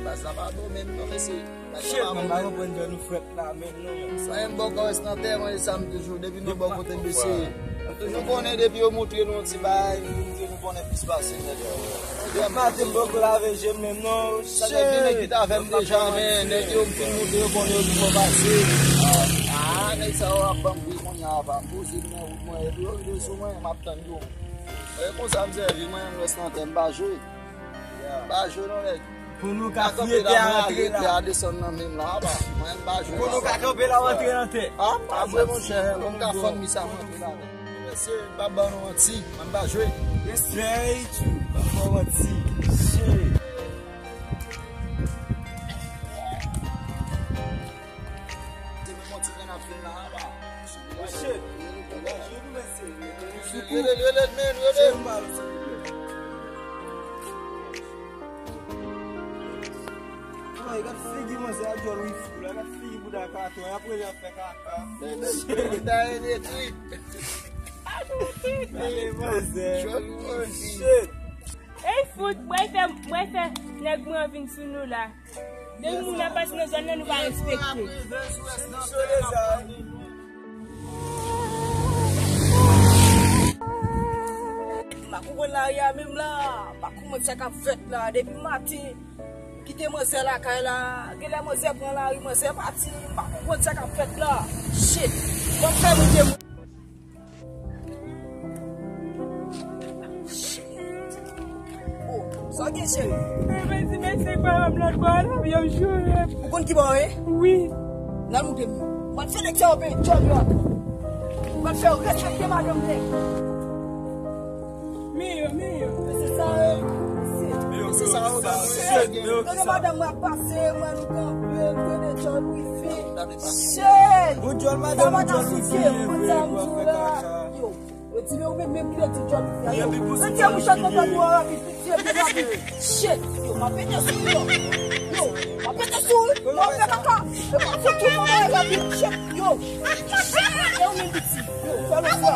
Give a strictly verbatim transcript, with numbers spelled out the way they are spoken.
Baz la pa bon menm non, mesye. Shit, mwen pa konprann jan nou frèt la menm non. Mwen menm bò kò rès nan tè, mwen sa m toujou, depi nou bò kote m, mesye. Nou toujou konnen depi yo moutre nou yon ti bagay, nou di nou konnen plis pase nèg yo. Depi maten m poko lave je m menm non. Sa nèg yo, nèg ki t avè m deja, men nèg yo m fin moutre yo konnen yo pi fò pase. Ah, nèg sa yo ap ban m bri kounye a, pa m poze m nan wout mwen, epi yo rive sou mwen, m ap tann yo. E konsa m sèvi, mwen menm rès nan tè m pa jwe. Pa jwe non nèg. Pou nou ka fouye tè a rantre la. Tè a desann nan men m la, apa. Mwen m pa jwe. Pou nou ka kanpe la, rantre nan tè. Ah, m pa jwe monchè, pou m ka fann mi sa m rantre la. Mesye, m pa ban nou manti, mwen m pa jwe. Respè, Itchou, pa ban manti. Shit. Se menm yon ti grenn ap fin la, apa. Shit. Rele l, rele l, men, rele l. Ay, gad figi manzè a, djòl wi fou la, gad figi bouda katon, apre li ap fè kaka. Men, men, men, ta detwi. Ale manzè. Djòl wi. Shit. Ey fout, mwen fè, mwen fè nèg mwen vin sou nou la. Depi moun nan pase nan zòn nan, nou pa respekte. M pa konprann lari a menm la. M pa konprann sa k ap fèt la. Depi maten, kite manzè lakay la. Genlè manzè pran lari, manzè pati. M pa konprann sa k ap fèt la. Shit. Bon, fè moun gen Oh, sa w gen, cheri? Mwen di mesye pa wè m lòt bò a, l ap yon joure m. Ou konn ki bò w ye? Wi. N al montre m. M pral fè nèg sa yo peye djòb yo atò. M pral fè yo respekte madanm nèg. Miyò, miyò. Mesye sa yo, mesye. Mesye sa yo, mesye. Tande madanm mwen ap pase, mwen nou kanpe, tande djòl wifi. Shit! Bon djòl madanm, bon djòl wifi, vre, bò fè kaka. Yo, yo di men ou menm, menm ki te di djòl wifi a, yo. Mwen di mwen chante nan nou a rapid, pitye byen rapid. Shit! Yo, m ap pete sou ou, yo. Yo, m ap pete sou ou, m ap fè kaka. E m ap fè tout mwen rapid, shit, yo. Shit! E ou menm piti, yo, fè lòt fwa.